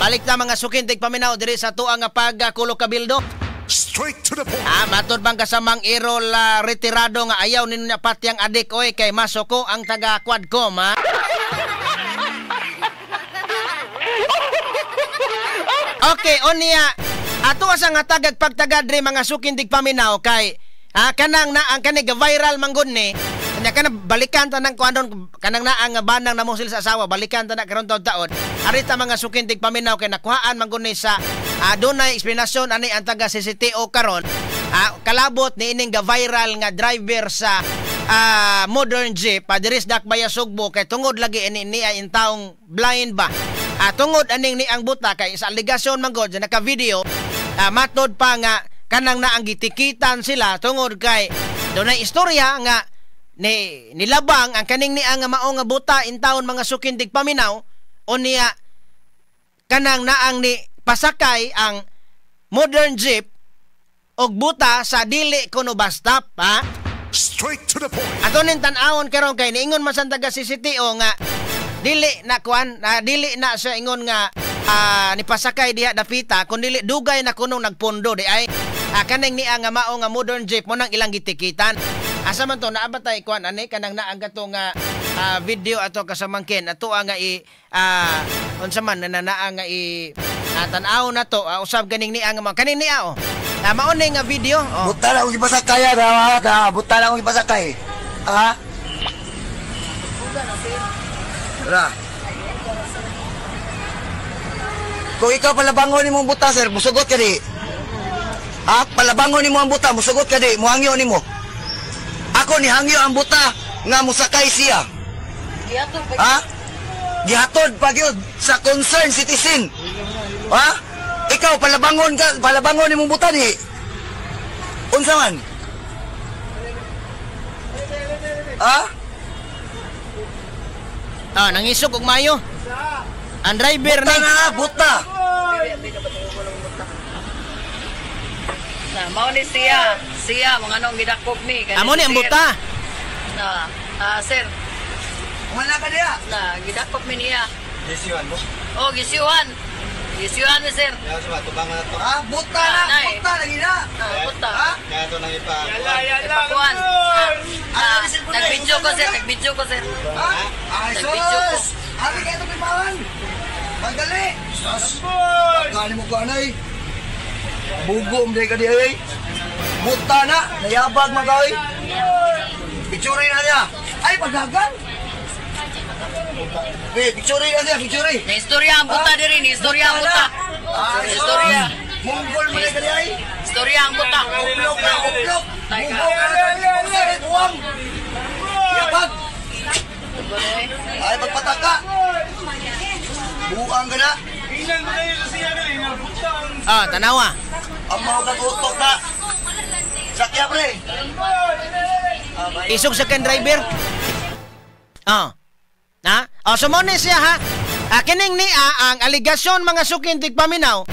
Balik ta, mga suking tigpaminaw, diri sa tuang nga pagkulo kabildo. Straight to the point. Ah, matod bang kasamang Erol retirado nga ayaw ninyo na patyang adik oy kay masoko ang taga Quadcom, ha? Okay, onya ato sa nga tagag pagtagad diri, mga suking tigpaminaw, kay kanang na ang kani viral manggod ni. Nya kanang balikan ta nang kuanon kanang naa nga banang namusil sa asawa, balikan ta na karon taud-taod. Arita, mga suking tigpaminaw, kay nakuhaan manggod ni sa dunay eksplanasyon ani ang taga CCTO karon kalabot ni ining ga viral nga driver sa modern jeep diri sa Dakbaya Sugbo, kay tungod lagi ini niya in taong blind ba. Tungod aning ni ang buta kay sa aligasyon manggod sa naka video, matod pa nga kanang naang gitikitan sila tungod kay dunay istorya nga ni nilabang ang kaning niya nga mao nga buta in taon, mga suking tigpaminaw. O niya kanang naang ni pasakay ang modern jeep og buta sa dili kuno bus stop, ha. Straight to the point. Ato ning tan-awon karon kay niingon man sa taga CCTO nga dili na kuan na dili na siya ingon nga nipasakay diha dapita kun dili dugay na kunong nagpondo di ay kaning niya nga mao nga modern jeep mo nang ilang gitikitan. Asa man to naa ba tay kuan ani kanang naang kato nga video ato kasamangkin ato nga i unsa man na naa nga i tan-aw na to usab ganing niya nga kaning niya oh. Mao ni nga video oh. Buta na akong ipasakay, ha, ha, buta na akong ipasakay. Ha? Ra. Kung ikaw palabangon nimo ang buta, sir, musugot ka di. Ha? Palabangon nimo ang buta, musugot ka di, muhangyo nimo. Ako ni hangyo ang buta nga musakay siya. Ha? Gihatod pa gyud sa concerned citizen. Ha? Ikaw palabangon ka, palabangon nimong buta ni. Unsa man? Ha? Nangisog og mayo. Ang driver Buta ni na, buta. Na, mao ni siya. Siya, mga anong gidakop mi. Kani Amo ni ang sir. buta. Na, sir, Wala ka diya. Na, gidakop mi niya. Gisiwan mo? Oh, gisiwan. Gisiwan mi, sir. Ha? Buta na, Nay. buta lagi na. Na, buta. Ha? Ipakuan. Ano Na, ni cellphone na? nag-video ko, sir. Nag-video ko, sir. Ha? Ay, Nag-video ko. sus! Abi kayo ito pimahan. Magdali! Sus! Pagkani mo ko, anay. Bugo, hindi ka di ay. Buta na! Nayabag magawi. Picture na niya. Ay, pagdagan! Wait, picture na siya, picture. Na istorya ang buta diri, ni istorya ang buta. Ay, sus! Istorya. Munggol mo na ka di ay. Istorya ang buta. Uplok na, uplok! Bugo ka na, buwang! Yabag! Ay, pagpataka! Buang ka na! Tanawa. Ang mga katutok na! Sakya, pre! Isog sa kan driver. Ha? Oh, so mo ni siya, ha. Kining niya ang aligasyon, mga suking tigpaminaw.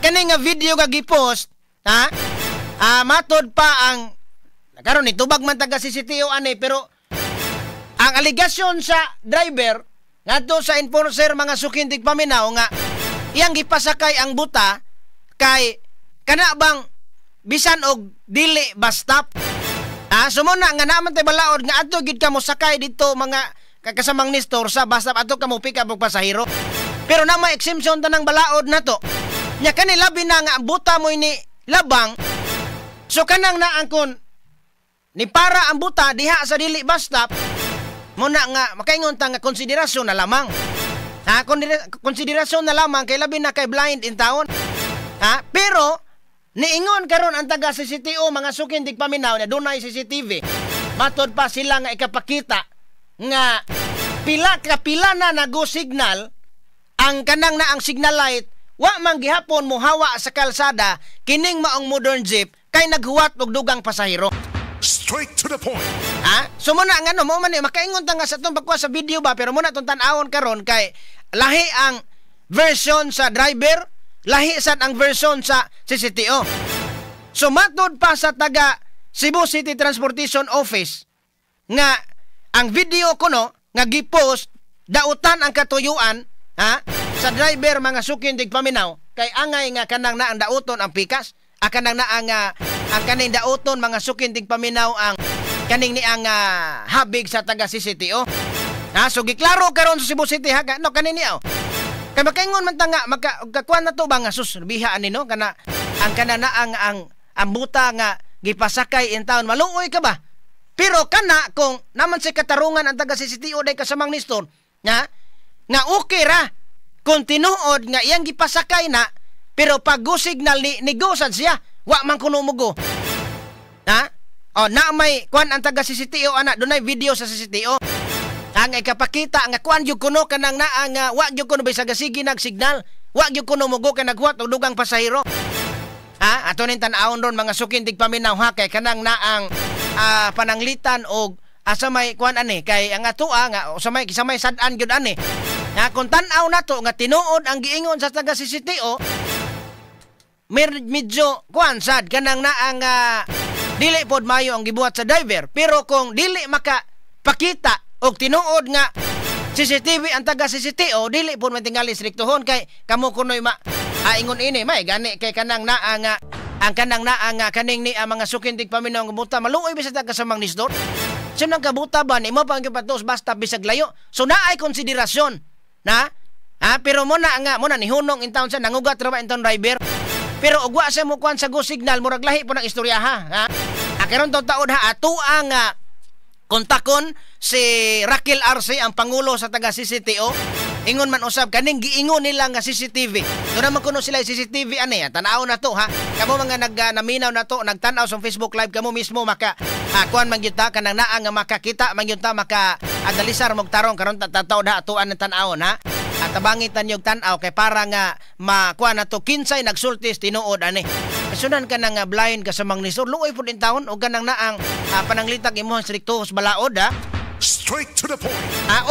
Kining nga video nga gipost, ha? Matod pa ang karon ni tubag man taga CCTO ani, pero ang aligasyon sa driver ngadto sa enforcer, mga suking tigpaminaw, nga iyang gipasakay ang buta kay kana bang bisan og dili bus stop. So muna nga naman tay balaod nga adto gid ka mo sakay dito, mga kasamang Nestor, sa bus stop adto ka mo pick up og pasahero. Pero na may exemption tanang balaod na to. Nya kani labi na nga ang buta mo ini labang. So kanang naangkon ni para ang buta diha sa dili bus stop muna nga makaingon ta nga konsiderasyon na lamang. Ha, konsiderasyon na lamang kay labi na kay blind in town. Ha, pero niingon karon ang taga CCTO, mga suking tigpaminaw, na dunay CCTV. Matod pa sila nga ikapakita nga pila ka pila na nago signal ang kanang na ang signal light, wa man gihapon mohawa sa kalsada kining maong modern jeep kay naghuwat og dugang pasahero. Straight to the point. Ha? So muna nga no, mo man ni makaingon ta nga sa atong pagkuha sa video ba, pero muna tong tan-awon karon kay lahi ang version sa driver, lahi sad ang version sa CCTO. So matod pa sa taga Cebu City Transportation Office nga ang video kuno nga gipost dautan ang katuyuan, ha, sa driver mga sukin tigpaminaw kay angay nga kanang naang dauton ang pikas, kanang naang ang kaning dauton mga sukin tigpaminaw ang kaning niang habig sa taga CCTO. Ha, so giklaro karon sa Cebu City ha, no kanin niya. Kay makaingon man ta nga makakuan na to ba nga sus biha ani no kana ang kana naang ang buta nga gipasakay in town maluoy ka ba? Pero kana kung naman sa katarungan ang taga CCTO day kasamang Nestor nga nga okay ra kung tinuod nga iyang gipasakay na pero pag go signal ni go sad siya wa man kuno mugo. Ha? O na may kuan ang taga CCTO ana dunay video sa CCTO. Ang ikapakita nga kuan gyud kuno kanang naa nga wa gyud kuno bisag sige nagsignal, wa gyud kuno mugo kay naghuwat og dugang pasahero. Ha, ato ning tan-awon ron mga sukin tigpaminaw ha kay kanang naang pananglitan og asa may kuan ani kay ang atoa nga sa may sad-an gyud ani. Na kung tan-aw nato nga tinuod ang giingon sa taga CCTO medyo kuan sad kanang naang dili pod mayo ang gibuhat sa driver pero kung dili makapakita og tinuod nga CCTV ang taga CCTO dili pod man tingali striktohon kay kamo kunoy ma ingon ini may gani kay kanang naa nga ang kanang naa nga kaning ni ang mga sukin tigpaminaw nga buta maluoy bisag taga samang Nestor. So nang kabuta ba ni mo pang gipatos basta bisag layo. So naay konsiderasyon na ha pero mo na nga mo na nihunong in town sa nangugat ra ba in town driver. Pero ug wa sa mo kuan sa go signal murag lahi po ng istorya ha. Ha karon taud ha ato ang kontakon si Raquel Arce ang pangulo sa taga CCTO. Ingon man usab kaning giingon nila nga CCTV. Doon naman kuno sila CCTV ani tan-aw na to ha. Kamo mga nagnaminaw na to nagtan-aw sa Facebook Live kamo mismo maka kuan man gyud ta kanang naa nga makakita man gyud ta maka analisar mog tarong karon tataw ha atuan ng tan-awon ha. At tabangitan yung tan-aw kay para nga makuan na to kinsay nagsultis tinuod ani. Sunan ka nang blind ka sa mang Nestor luoy pud in taon og kanang naang pananglitag imong strikto balaod ha. Straight to the point.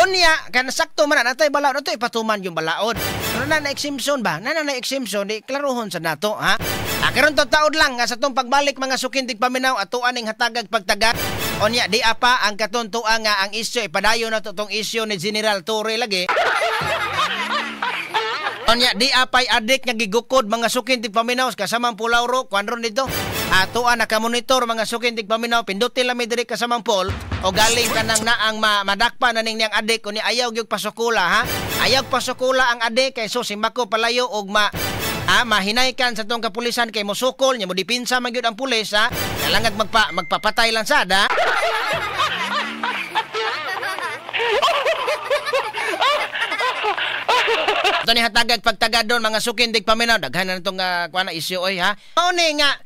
Unya kan sakto man natay balaod ato ipatuman yung balaod. Pero na na exemption ba? Na na exemption di klarohon sa nato ha. Karon taud lang nga sa tong pagbalik mga sukin tigpaminaw ato aning hatagag pagtaga. Unya di apa ang katuntuan nga ang isyu ipadayon nato tong isyu ni General Torre lagi. Unya di apay adik nga gigukod mga sukin tigpaminaw kasamang Pulauro kuan ron dito. Atoa naka-monitor mga sukin tigpaminaw pindutin lang mi diri kasamang Paul o galing kanang naang madakpa na ning niyang adik unya ayaw gyud pasukula ha. Ayaw pasukula ang adik kay so simako palayo og mahinaykan sa tong kapulisan kay mosukol nya mo dipinsa man gyud ang pulis ha. Kalangag magpapatay lang sad ha. Ito ni hatagag pagtagad doon mga sukin tigpaminaw daghan na nitong kuan na isyu oy ha. Mao ni nga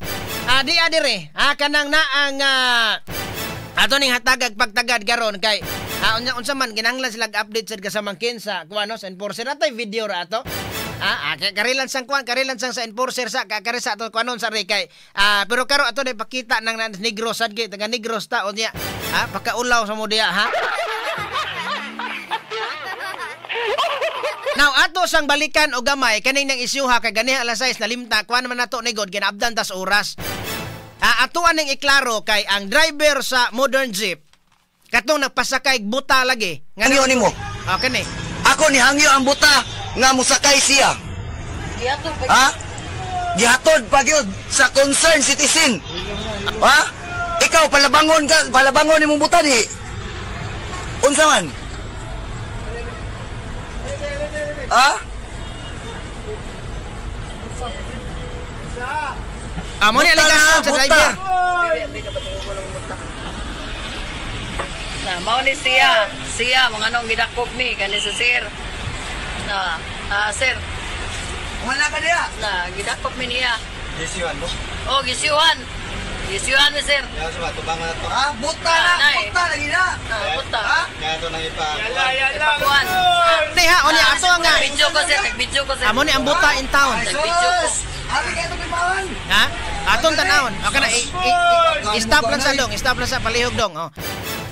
di adire ha kanang naang ato ning hatagag pagtagad karon kay unsa man kinahanglan sila update sad kasamang kinsa kuano sa enforcer atay video ra ato. Karilan sang kuan karilan sang sa enforcer sa kakari sa ato kuanon sa kay pero karo ato day pakita nang Negros sad kay taga Negros ta unya ha pakaulaw sa mo diya ha. Now ato sang balikan og gamay kaning nang isyuha kay ganiha alas 6 nalimta kuan man nato ni God ginaabdan tas oras. Ato aning iklaro kay ang driver sa modern jeep katong nagpasakay buta lagi. Hangyo nimo. Okay ni. Ako ni hangyo ang buta nga mosakay siya. Ha? Gihatod pa gyud sa concerned citizen. Ha? Ikaw palabangon ka, palabangon nimong buta di. Unsa man? Ha? Amo ni aligasyon sa driver. Na mao ni siya, siya mga nong gidakop mi kani sa sir. Na, sir. Wala ka diha. Na gidakop mi niya. Gisiwan mo? Oh, gisiwan. Gisiwan mi sir. Ha, buta na, buta lagi na. Buta. Ha? Ipakuan. Ni ha, unya ato nga. Video ko sir, video ko sir. Amo ni ang buta in town. Video ko. Abi kay itong limawan. Ha? Atong tanawon. Okay na i-stop lang sa dong, i-stop lang sa palihog dong. Oh.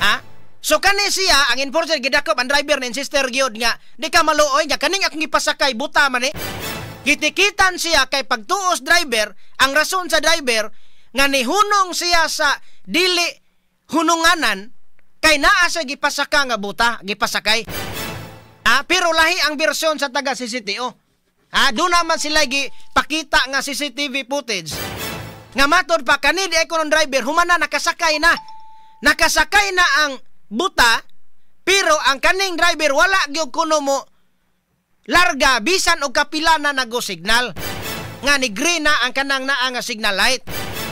Ha? So kani siya ang enforcer gidakop ang driver ni sister gyud nga di ka maluoy nga kaning akong gipasakay buta man eh. Gitikitan siya kay pagtuos driver, ang rason sa driver nga nihunong siya sa dili hununganan kay naa sa gipasaka nga buta, gipasakay. Ah, pero lahi ang bersyon sa taga CCTO. Ha, doon naman sila gi pakita nga CCTV footage. Nga matod pa kani di kuno driver humana nakasakay na. Nakasakay na ang buta, pero ang kaning driver wala gyud kuno mo larga bisan og kapila na nago signal. Nga ni green na ang kanang naa nga signal light.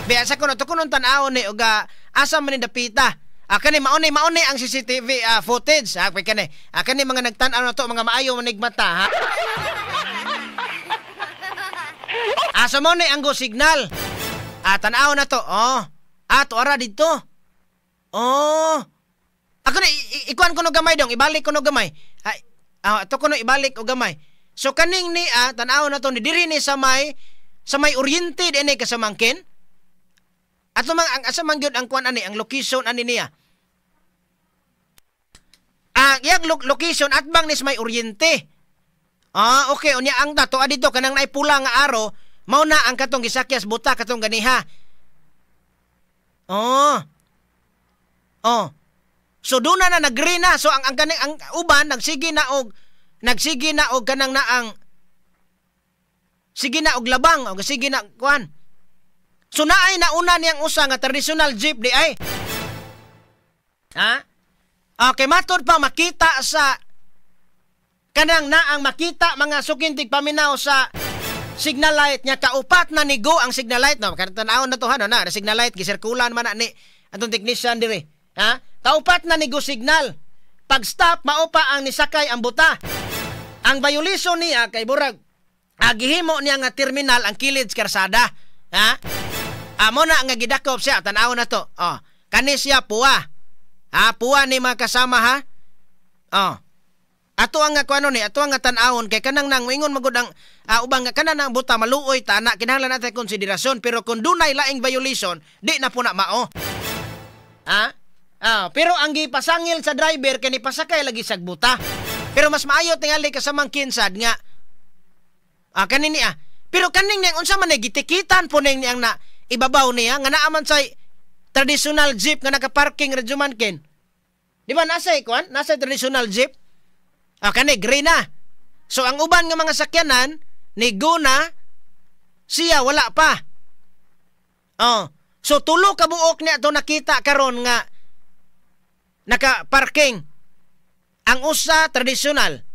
Biya sa kuno to kunon tan-awon ni og asa man ni dapita. Ah, kani mauni ang CCTV footage ha, kani. Ah, kani mga nagtan-aw na to, mga maayo manig mata ha. Asa mo ni ang go signal. Ah, tan-aw na to. Oh. Ah, tuara dito. Oh. Ako na ikuan ko no gamay dong, ibalik ko no gamay. Ay, ato ko no ibalik og gamay. So kaning ni tan-aw na to ni diri ni sa may oriente dinhi kasamangkin. Ato mang ang asa man gyud ang kuan ani, ang location ani niya. Ah, iyang location atbang ni sa may oriente. Ah, okay, unya ang dato dito kanang naay pula nga aro, mao na ang katong gisakyas buta katong ganiha. Oh. Oh. So doon na nag-green na. So ang kaning ang uban nagsige na og kanang naang sige na og labang og sige na kuan. So naay nauna niyang usa nga traditional jeep di ay. Ha? Okay, matod pa makita sa kanang naang makita mga sukintig paminaw sa signal light niya kaupat na nigo ang signal light no. Kanang tan-awon na to ha no na signal light gisirkulan man na ni atong technician diri. Ha? Kaupat na nigo signal. Pag stop mao pa ang nisakay ang buta. Ang violation niya kay burag gihimo niya nga terminal ang kilid sa karsada. Ha? Amo na nga gidakop siya, tan-aw na to. Oh, kani siya puwa. Ha, puwa ni mga kasama ha. Oh. Ato ang kuano ni, ato ang tan-awon kay kanang nang moingon magud ang ubang nga kanang ang buta maluoy ta na kinahanglan natin konsiderasyon, pero kung dunay laing violation, di na po na mao. Ha? Ah, pero ang gipasangil sa driver kay nipasakay lagi sag buta. Pero mas maayo tingali kasamang kinsad nga kani niya. Pero kaning niyang unsa man gitikitan po ning niyang na ibabaw niya nga naa man say traditional jeep nga nakaparking radyo mankin. Di ba nasa ikuan? Nasa traditional jeep? Ah, kani green na. So ang uban nga mga sakyanan ni guna siya wala pa. Oh, so tulo ka buok niya to nakita karon nga naka-parking. Ang usa traditional,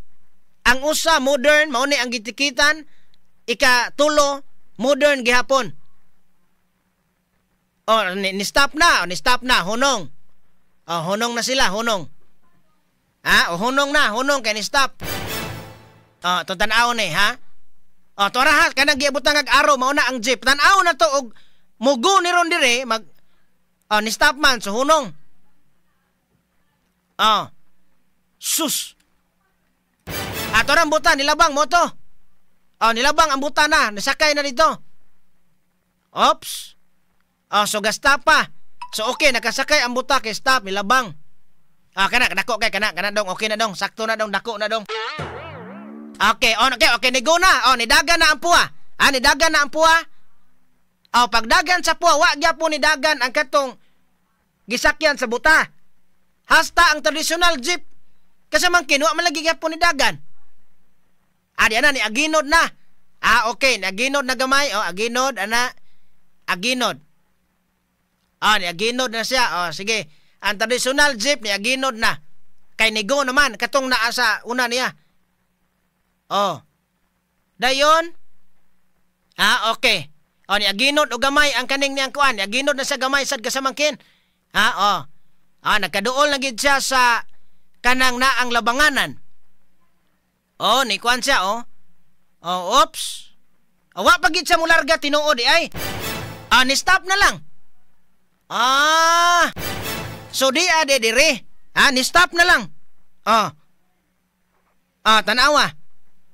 ang usa modern, mao ni ang gitikitan, ika tulo modern gihapon. Oh, ni stop na, ni stop na, hunong. Oh, hunong na sila, hunong. Ha? Oh, hunong na, hunong kay ni stop. Oh, to tan-aw ni ha. Oh, to ra ha, kanang giabot ang araw mao na ang jeep. Tan-aw na to og mugo ni ron dire mag oh, ni stop man so hunong. Oh. Sus. Ato ra ang buta nilabang mo to. Oh, nilabang ang buta na, nasakay na dito. Oops. Oh, so gasta pa. So okay, nakasakay ang buta kay stop nilabang. Ah, kana dako kay kana kana dong, okay na dong, sakto na dong, dako na dong. Okay, on okay, okay nigo na. Oh, nidagan na ang puwa. Ah, nidagan na ang puwa. Oh, pagdagan sa puwa, wa gyapon nidagan ang katong gisakyan sa buta. Hasta ang traditional jeep kasi man kinuha man lagi gyapon nidagan. Ah, di ana ni aginod na. Ah, okay, ni aginod na gamay. Oh, aginod ana. Aginod. Ah, ni aginod na siya. Oh, sige. Ang traditional jeep ni aginod na. Kay nigo naman katong naa sa una niya. Oh. Dayon. Ah, okay. Oh, ni aginod og gamay ang kaning niyang kuan. Ni aginod na sa gamay sad kasamangkin. Ha, oh. Ah, nagkaduol na gid siya sa kanang naang labanganan. Oh, ni kuan siya, oh. Oh, oops. Oh, wa pa gid siya mularga tinuod ay. Ah, ni stop na lang. Ah. So di ade dire. Ha, ni stop na lang. Oh. Ah, tanawa.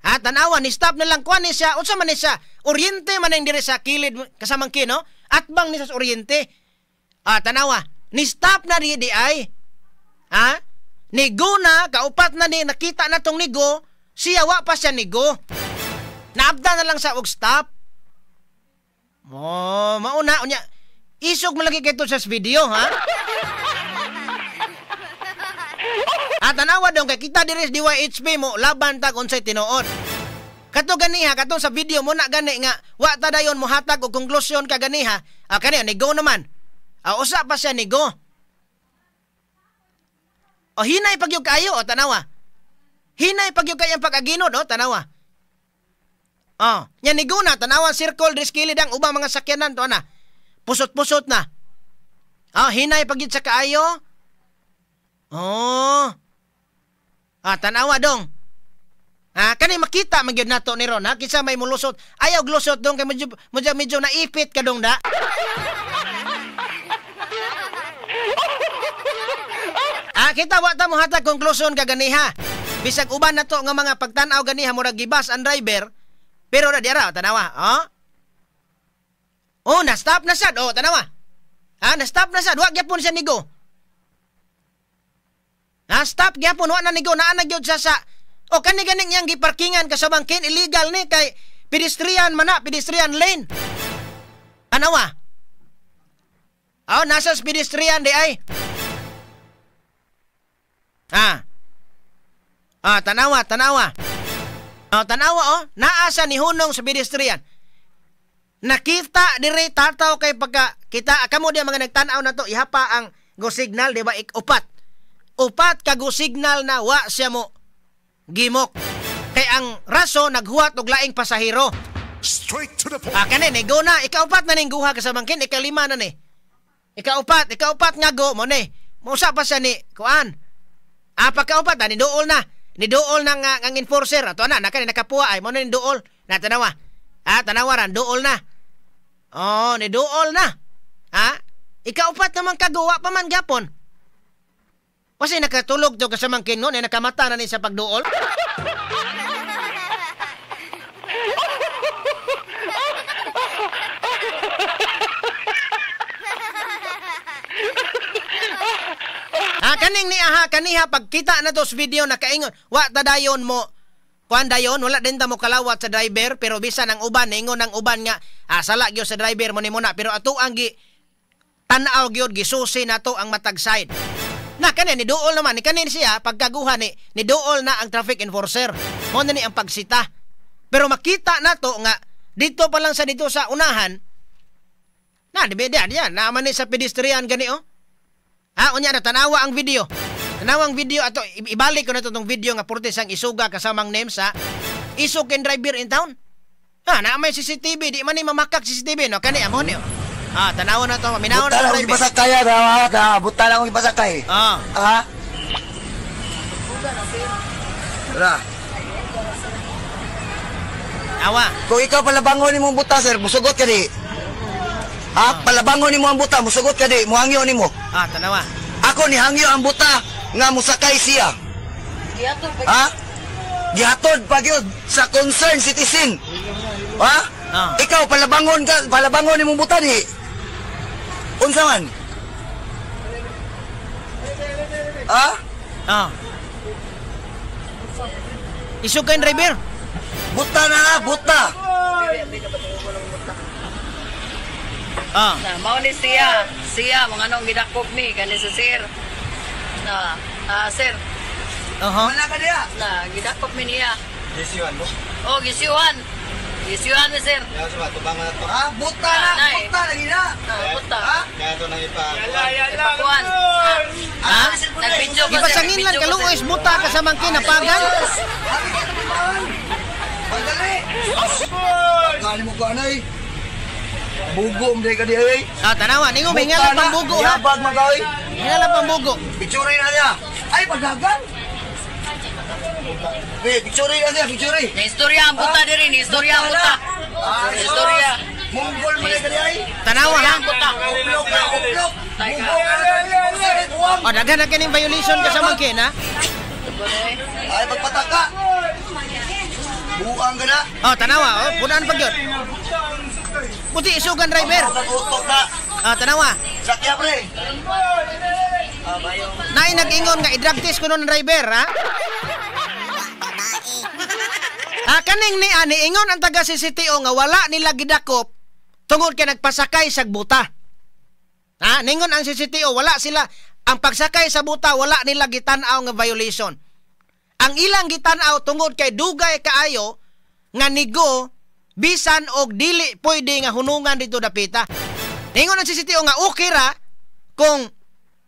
Ha, tanawa ni stop na lang kuan ni siya. Unsa man ni siya? Oriente man ang dire sa kilid kasamangkin, no? Atbang ni sa oriente. Ah, tanawa. Ni stop na di ay. Ha? Nigo na, kaupat na ni nakita na tong nigo, siya wa pa siya nigo. Naabda na lang sa og stop. Oh, mauna unya. Isog man lagi kay to sa video, ha? Ah, tanawa dong kay kita diri sa DYHP mo laban tag unsay tinuod. Kato ganiha, katong sa video mo na gani nga wa ta dayon mohatag og konklusyon ka ganiha. Ah, kani ni go naman. Ah, usa pa siya ni go. O hinay pagyud kaayo, o tanawa. Hinay pagyud kay ang pag-aginod, o tanawa. Oh, nya ni go na tanawa circle diri kilid ang ubang mga sakyanan to na. Pusot-pusot na. Ah, hinay pagyud sa kaayo. Oh. Ah, tanawa dong. Ha, kani makita man gyud nato ni ron, ha, kinsa may mulusot. Ayaw glusot dong kay medyo medyo, medyo naipit ka dong da. Ah, kita wa ta mohatag konklusyon kaganiha. Bisag uban nato nga mga pagtan-aw ganiha murag gibas ang driver, pero na diara tanawa, oh. Oh, na-stop na sad, oh, tanawa. Ha, na-stop na sad, wa gyapon siya nigo. Ha, stop gyapon, wa na nigo, naa na gyud siya sa o kani ganing iyang giparkingan kasabang kin illegal ni kay pedestrian man na, pedestrian lane. Tanawa. Oh, nasa pedestrian di ay. Ah. Ah, tanawa, tanawa. Oh, tanawa oh, naa sa nihunong sa pedestrian. Nakita diri tataw kay pagka kita kamo di mga nagtan-aw na to ihapa ang go signal di ba upat. Upat ka go signal na wa siya mo gimok. Kay ang raso naghuwat og laing pasahero. Straight to the point. Ah, kani ni go na ikaupat na ning guha kasamangkin, ikalima na ni. Ikaupat, ikaupat nga go mo ni. Mausa pa siya ni kuan. Ah, pagkaupat na ni duol na. Ni duol na nga ang enforcer. Ato na naka ni nakapuwa ay mo na ni duol. Na tanawa. Ah, tanawa ran duol na. Oh, ni duol na. Ha? Ikaupat naman kagawa pa man gyapon. Kasi nakatulog to kasamangkin no, ni nakamata na ni sa pagduol. Ha, kaning ni aha kaniha pagkita na to sa video nakaingon wa ta dayon mo kuan dayon wala din ta mo kalawat sa driver pero bisan ang uban ningon ang uban nga sala gyud sa driver mo ni muna pero ato ang gi tan-aw gyud gisusi nato ang matag side. Na kani ni duol naman ni kanin siya pagkaguha ni ni duol na ang traffic enforcer. Mo na ni ang pagsita. Pero makita nato nga dito pa lang sa dito sa unahan na di ba diyan naman ni sa pedestrian gani oh. Ha, unya na tanawa ang video. Tanawa ang video ato ibalik ko na to tong video nga portes ang isuga kasamang names ha. Isog ken driver in town. Ha, na may CCTV di man ni mamakak CCTV no kani amo ni. Ah, tanawa na to, maminaw Buta na lang ang akong driver. ipasakay, ha, buta lang akong ipasakay. Ah. Ha? Ra. Awa. Kung ikaw palabangon nimo ang buta, sir, musugot ka di. Ha? Palabangon nimo ang buta, musugot ka di, muhangyo nimo. Ah, tanawa. Ako ni hangyo ang buta nga musakay siya. Gihatod pa. Ha? Gihatod pa gyud sa concerned citizen. Ha? Ah. Ikaw palabangon ka, palabangon nimong buta di. Unsa man? Ha? Ah. Isog ken driver. Buta na ha, buta. Ah. Na mao ni siya, siya mga nong gidakop mi kani sa sir. Na, ah, sir, Oho. Wala ka diha. na gidakop mi niya. Gisiwan mo? Oh, gisiwan. Gisiwan mi sir. Ha? Buta na, Nay. buta lagi na. Na buta. Ha? Ipakuan. Ha? Nag-video ko sir. Ipasangin lang nag-video ko, sir. kaluoy buta kasamang kinapagan. Habi ka na man. Pagdali. Kani mo ko anay. Bugo mo ka diha eh. Ah, tanawa ningo may ngalan pang bugo ha. Yabag magaoy. Ngalan pang bugo. Picture na niya. Ay, pagdagan. Wait, picture na niya, picture. Ni istorya ang buta diri, ni istorya ang buta. Ay, Istorya. Munggol mo na ka diha eh. Tanawa ha. Ang buta. Uplok na, uplok. Bugo ka na. Buwang. O daghan na kining violation kasamang kin ha. Ay, pagpataka. Buang ka na. Oh, tanawa oh, punan pag yun. Puti isugan driver. Utok na. Ah, tanawa. Sakya, pre. Naay nag-ingon nga i-drug test kuno ng driver ha. Ah, kaning ni ani ingon ang taga CCTO nga wala nila gidakop tungod kay nagpasakay sa buta. Ha, ningon ang CCTO wala sila Ang pagsakay sa buta wala nila gitan-aw nga violation. Ang ilang gitan-aw tungod kay dugay kaayo nga nigo bisan og dili pwede nga hunungan dito dapita. Ningon ang CCTO nga okay ra kung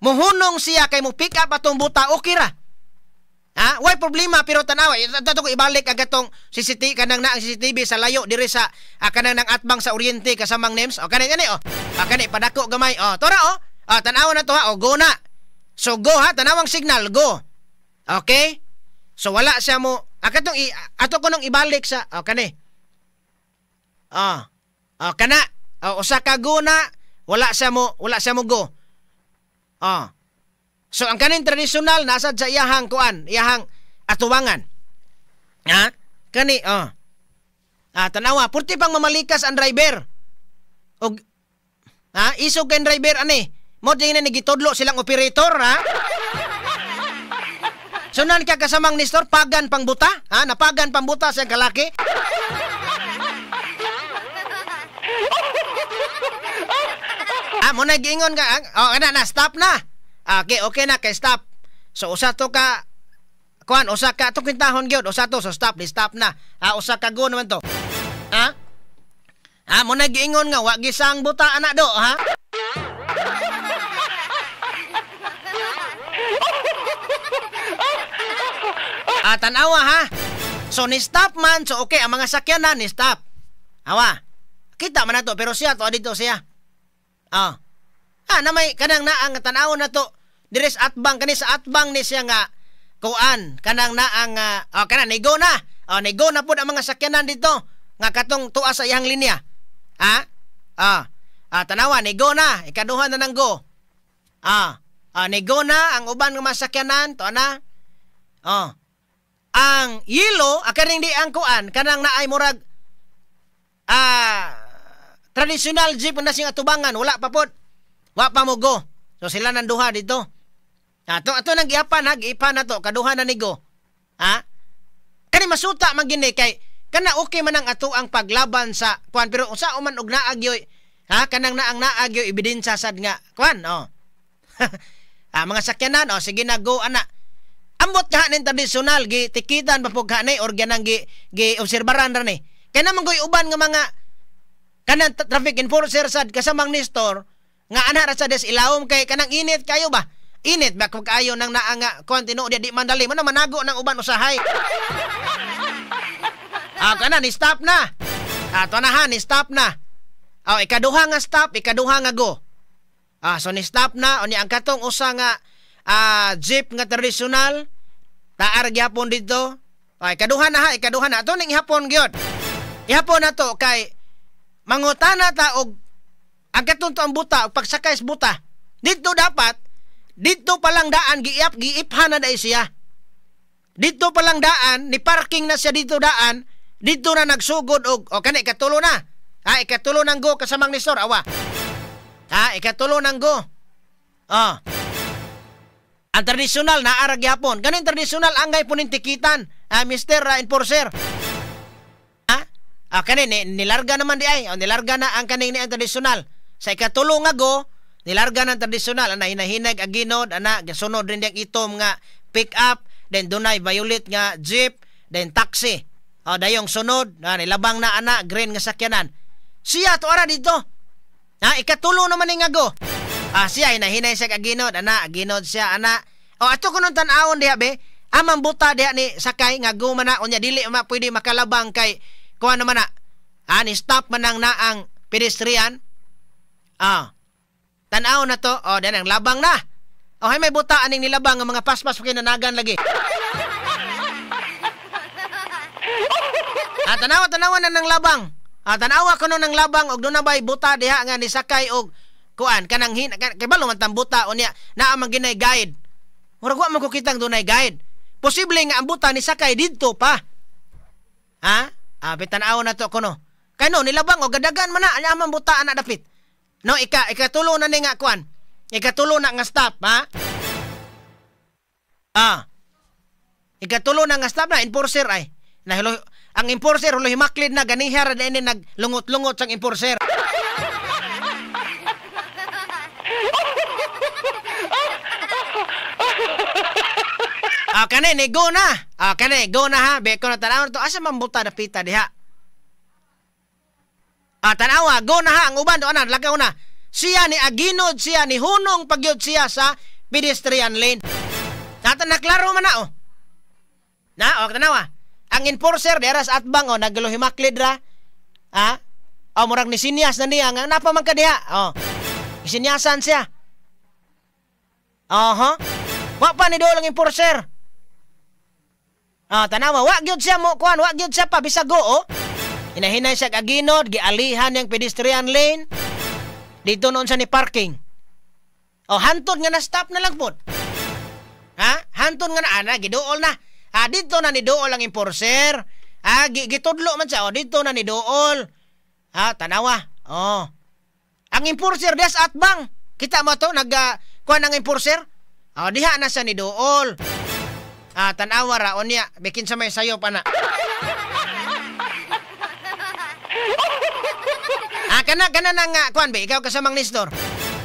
muhunong siya kay mo pick up atong buta, okay ra. Ha? Way problema, pero tanawa, ato ko ibalik ang katong CCTV kanang na ang CCTV sa layo diri sa kanang nang atbang sa Oriente kasamang names. O kani gani o. Kani padako gamay. O tora o. O tanawa na to ha. O go na. So go ha, tanawang signal go. Okay? So wala siya mo katong ato ko nung ibalik sa o kani. O kana. O usa ka go na, wala siya mo go. O. So ang kanin tradisyonal nasa sa iyahang kuan, iyahang atuwangan. Ha? Kani oh. Tanawa, purti pang mamalikas ang driver. Og ha, isog kay driver ani. Mo din na gitudlo silang operator ha. So nan ka kasamang Nestor, pagan pang buta, ha? Napagan pang buta sa kalaki. Mo na giingon ka, oh ana na stop na. Okay, okay na kay stop. So usa to ka kuan, usa ka to kwintahon gyud, usa to so stop, di stop na. Usa ka go naman to. Ha? Mo na giingon nga wa gisang buta ana do, ha? Tanawa ha. So ni stop man, so okay ang mga sakyanan ni stop. Awa. Kita man nato pero siya to dito siya. Na may kanang naang tan-awon na to diri sa atbang kani sa atbang ni siya nga kuan kanang naang kana nigo na. Nigo na pud ang mga sakyanan dito nga katong tuwa sa iyang linya. Ha? Tanawa nigo na, ikaduha na nang go. Nigo na ang uban nga mga sakyanan to na. Ang yelo akaning di ang kuan kanang naay murag traditional jeep na sing atubangan wala pa pod. Wa pa mo go. So sila nang duha dito. Ato ato nang giapan ha, giipan na to kaduha na ni go. Ha? Kani masuta man gini kay kana okay man ang ato ang paglaban sa kuan pero usa man og naagyoy ha kanang naang naagyoy ebidensya sad nga kuan oh. Mga sakyanan oh sige na go ana. Ambot ka ning tradisyonal gi tikitan pa pug hanay or ganang gi obserbaran ra ni. Kay naman goy uban nga mga kanang traffic enforcer sad kasamang Nestor nga ana ra sa des ilawom kay kanang init kayo ba? Init ba kung kaayo nang naa nga kuan tinuod di mandali mo na manago nang uban usahay. Kana ni stop na. To na ha, ni stop na. Ikaduha nga stop, ikaduha nga go. So ni stop na unya ang katong usa nga jeep nga tradisyonal taar gyapon dito. Ikaduha na ha, ikaduha na. Ato ning ihapon gyud. Ihapon na to kay mangutana ta og ang katong to ang buta og pagsakay sa buta. Dito dapat dito pa lang daan giip giiphan na dai siya. Dito pa lang daan ni parking na siya dito daan. Dito na nagsugod og kani ikatulo na. Ikatulo nang go kasamang Nestor awa. Ikatulo nang go. Ang tradisyonal na ara gyapon. Ganin tradisyonal angay puning tikitan, Mr. Enforcer. Kani nilarga naman di ay. Nilarga na ang kaning ni ang tradisyonal. Sa ikatulo nga go, nilarga na ang tradisyonal. Ana hinahinag aginod, ana gasunod rin diyang itom nga pick up, then dunay violet nga jeep, then taxi. Dayong sunod, nilabang na ana green nga sakyanan. Siya to ara dito. Ikatulo naman ni nga go. Siya hinahinay siya aginod, ana aginod siya ana. Ato kunon tan-awon diha be. Amang buta diha ni sakay nga go man na unya dili ma pwede makalabang kay kuan naman na. Ni stop man ang naang pedestrian. Tan-aw na to. Dan ang labang na. Hay may buta aning nilabang nga mga paspas pakinanagan lagi. Tanawa tanawa na ng labang. Tanawa kuno ng labang og duna bay buta diha nga ni sakay og kuan kanang kay balo man tang buta unya naa man ginay guide. Murag wa man ko kitang dunay guide. Posible nga ang buta ni sakay didto pa. Ha? Bitanaw na to kuno. Kay no nilabang og gadagan man na anya man buta ana dapit. No ikatulo na ni nga kuan. Ikatulo na nga stop ha. Ikatulo na nga stop na enforcer ay. Nahilo ang enforcer hulo himaklid na ganihar na ini naglungot-lungot sang enforcer. Ah, kani ni go na. Ah, kani go na ha. Be ko na tan-aw to, asa man buta dapita diha. Ah, tanawa, go na ha ang uban do ana, lakaw na. Siya ni aginod siya, ni hunong pagyud siya sa pedestrian lane. Nata na klaro man na oh. Na, oh, tanawa. Ang enforcer dira sa atbang oh, nagluhimaklid ra. Ha? Oh, murag ni sinyas na niya nga napa man ka diha. Oh. Sinyasan siya. Aha. Wa pa ni dool ang enforcer. Ah, tanawa, wa gyud siya mo kuan, wa gyud siya pa bisag go oh. Hinahinay siya aginod, gialihan yang pedestrian lane. Dito noon sa ni parking. Oh, hantod nga na stop na lang pod. Ha? Hantod nga na ana giduol na. Ah, dito na ni duol ang enforcer. Ah, gitudlo man siya. Oh, dito na ni duol. Ha, tanawa. Oh. Ang enforcer des atbang. Kita mo to nag kuan ang enforcer? Oh, diha na siya ni duol. Ah, tanawa ra unya, bikin sa may sayo pa na. Ah, kana kana na nga kuan be, ikaw kasamang Nestor.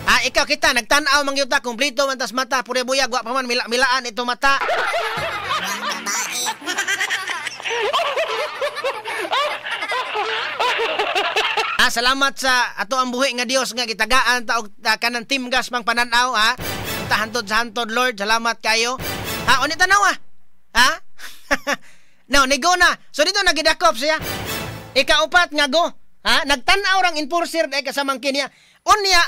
Ah, ikaw kita nagtan-aw man gyud ta kumpleto man tas mata, pure buyag wa pa man mila-milaan ito mata. Ah, salamat sa ato ang buhi nga Dios nga gitagaan ta og kanang team gas pang panan-aw ha. Ta hantod sa hantod Lord, salamat kayo. Ha, uni tanawa. Ha? No, nigo na. So dito nagidakop siya. Ikaupat nga go. Ha? Nagtan-aw rang enforcer dai kasamang kiniya. Unya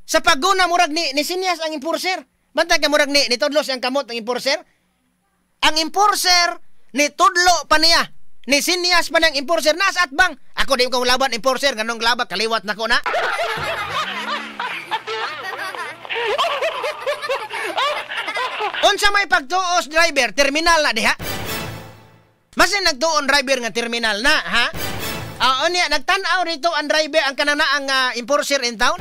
sa pagguna murag ni sinyas ang enforcer. Bantay ka murag ni nitudlo siyang kamot ang enforcer. Ang enforcer nitudlo pa niya. Ni sinyas pa niyang enforcer nasa atbang. Ako di ko laban enforcer nganong labak kaliwat nako na. Unsa may pagtuos driver terminal na diha? Masin nagtuon driver nga terminal na ha? Unya nagtan-aw rito ang driver ang kanana ang enforcer in town.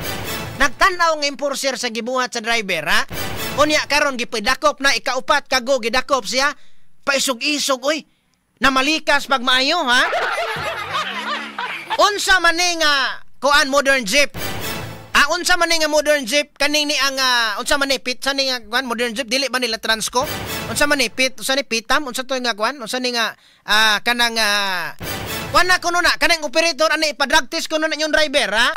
Nagtan-aw ang enforcer sa gibuhat sa driver ha. Unya karon gipidakop na ikaupat kago gidakop siya. Paisog-isog oy. Namalikas pag maayo ha. Unsa man ni nga kuan modern jeep? Ah, unsa man ni nga modern jeep kaning ni ang unsa man ni pit sa ni nga kuan modern jeep dili ba nila Transco? Unsa man ni pit unsa ni pitam unsa to nga kuan unsa ni nga kanang kuan na kuno na kanang operator ani ipa-drug test kuno na inyong driver ha.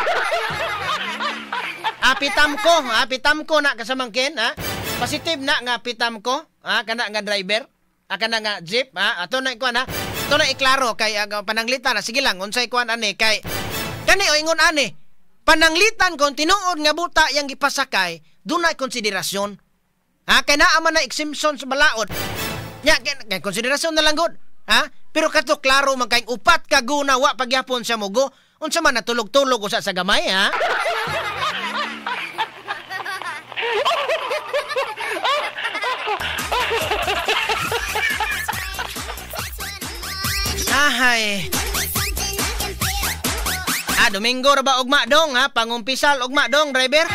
Ah, pitam ko ha, pitam ko na kasamangkin ha. Positive na nga pitam ko ha kana nga driver. Ah, kana nga jeep ha. Ato na kuan ha. Ato na iklaro kay pananglitan na sige lang unsay kuan ani kay kani o ingon ani. Pananglitan kon tinuod nga buta yang gipasakay, dunay konsiderasyon. Ha, kay naa man na exemption sa balaod. Nya kay konsiderasyon na lang gud. Ha? Pero kato klaro man kay upat ka guna wa pagyapon siya mogo. Unsa man natulog-tulog usa sa gamay ha? Ahay. Ah, Domingo ra ba ugma dong ha? Pangumpisal ugma dong driver.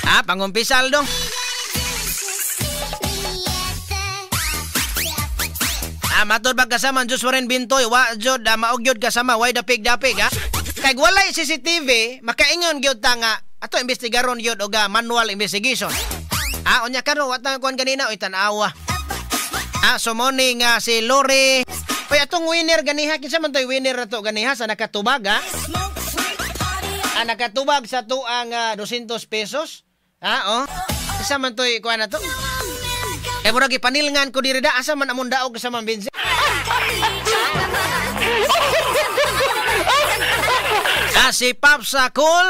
Ah, pangumpisal dong. Ah, matod ba kasama ang Diyos Warren Bintoy, wa jud maog gyud kasama way dapig-dapig ha. Kay walay CCTV, makaingon gyud ta nga ato investigaron gyud og manual investigation. Ah, unya karon wa ta kuan ganina oy tan-awa. Ah, so morning si Lori. Oy, atong winner ganiha kinsa man toy winner na to ganiha sa nakatubag ha? Ah, nakatubag sa tuang 200 pesos. Ah, oh. Kinsa man toy kuan na to? Eh murag ipanilngan ko diri da asa man among daog sa man Benzi. Ah, si Pops Cool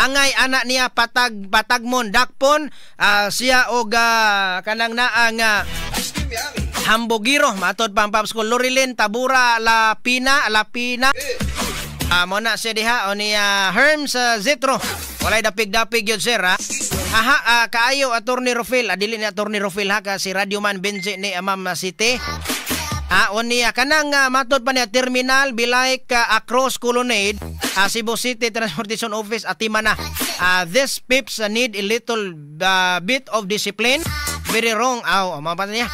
angay anak niya patag patagmon dakpon siya og kanang naang hambogiro matod pa ang Pops Cool. Lorilyn Tabura Lapina Lapina. Mo na siya diha o ni Herms Zetro. Walay dapig-dapig yun sir ha. Aha, kaayo Attorney Rofil. Dili ni Attorney Rofil ha ka si Radyoman Benji ni Ma'am City. O niya kanang matod pa niya terminal Bilay ka across Colonnade, Cebu City Transportation Office atima na. This pips need a little bit of discipline. Very wrong. Aw, mapata niya.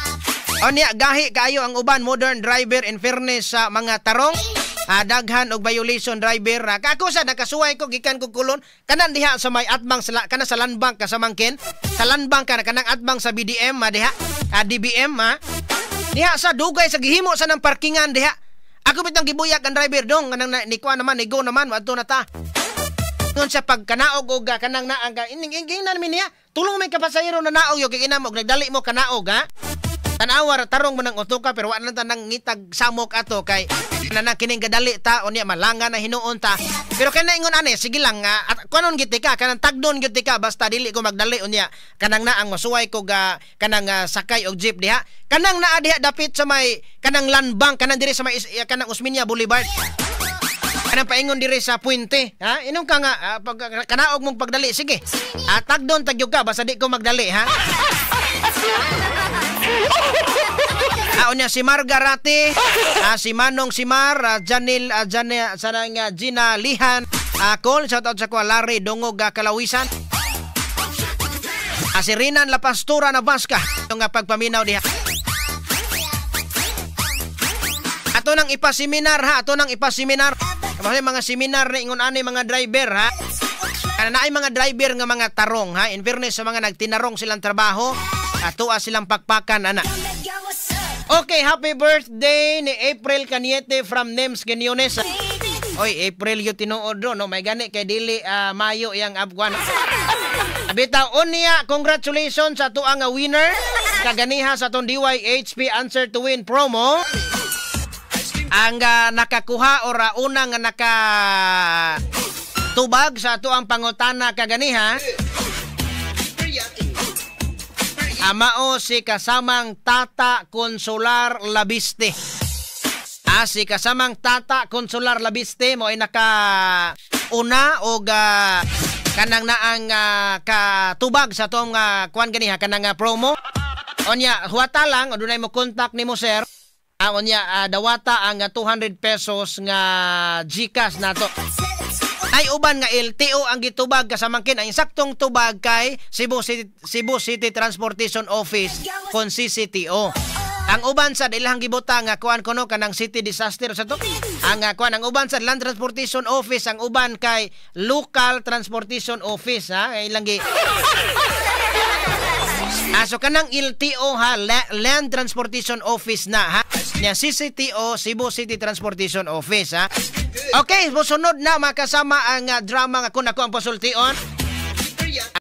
O niya gahi kaayo ang uban modern driver in fairness sa mga tarong. Daghan og violation driver. Ako sa nakasuway ko gikan ko Colon kanan diha sa may atbang sa kana sa landbank ka sa Mangkin. Sa landbank kana kanang atbang sa BDM diha. DBM ha. Diha sa dugay sa gihimo sa nang parkingan diha. Ako bitang gibuyag ang driver dong kanang ni kuan naman ni go naman adto na ta. Ngon sa pagkanaog og kanang naang ka ining ingnan mi niya. Tulong may kapasahero na naog yo kay ina mo nagdali mo kanaog ha. Tanawa ra tarong mo nang utoka pero wa na ta nang ngitag samok ato kay na kining gadali ta unya malanga na hinuon ta. Pero kay ingon ani sige lang at kuanon gid ka kanang tagdon gid ka basta dili ko magdali unya kanang naang masuway ko ga kanang sakay og jeep diha. Kanang naa diha dapit sa may kanang landbank kanang diri sa may kanang Osmeña Boulevard. Kanang paingon diri sa puente, ha? Inom ka nga pag kanaog mong pagdali sige. Tagdon tagyog ka basta di ko magdali ha. Unya si Margarate, si Manong Simar, Janil, Janil, Gina Lihan, call shout out sa ko Larry Dongog Kalawisan. Si Rinan La Pastora na Baska, yung pagpaminaw diha. Ato nang ipaseminar ha, ato nang ipaseminar. Kasi mga seminar na ingon ani mga driver ha. Kana naay mga driver nga mga tarong ha. In fairness sa mga nagtinarong silang trabaho, ato silang pakpakan ana. Okay, happy birthday ni April Caniete from Nems Quinones. Oy, April yung tinuod do, no? May gani kay dili Mayo yang abgwan. Abitaw unya, congratulations sa tuang winner kaganiha sa atong DYHP Answer to Win promo. Ang nakakuha or una nga naka tubag sa atuang pangutana kaganiha. Amao si kasamang Tata Consular Labiste. Si kasamang Tata Consular Labiste mo ay naka una og kanang naang katubag sa atong kuan ganiha kanang promo. Onya huwata lang adunay mo contact nimo sir. Onya dawata ang 200 pesos nga GCash nato. Ay uban nga LTO ang gitubag kasamangkin ang insaktong tubag kay Cebu City, Cebu City Transportation Office kon CCTO. Ang uban sa ilahang gibutang nga kuan kuno kanang city disaster sa to. Ang kuan ang uban sa Land Transportation Office, ang uban kay Local Transportation Office ha ilang gi. So kanang LTO ha, Land Transportation Office na ha. Nya CCTO Cebu City Transportation Office ha. Okay, mosunod na makasama ang drama nga kun ako ang pasultion.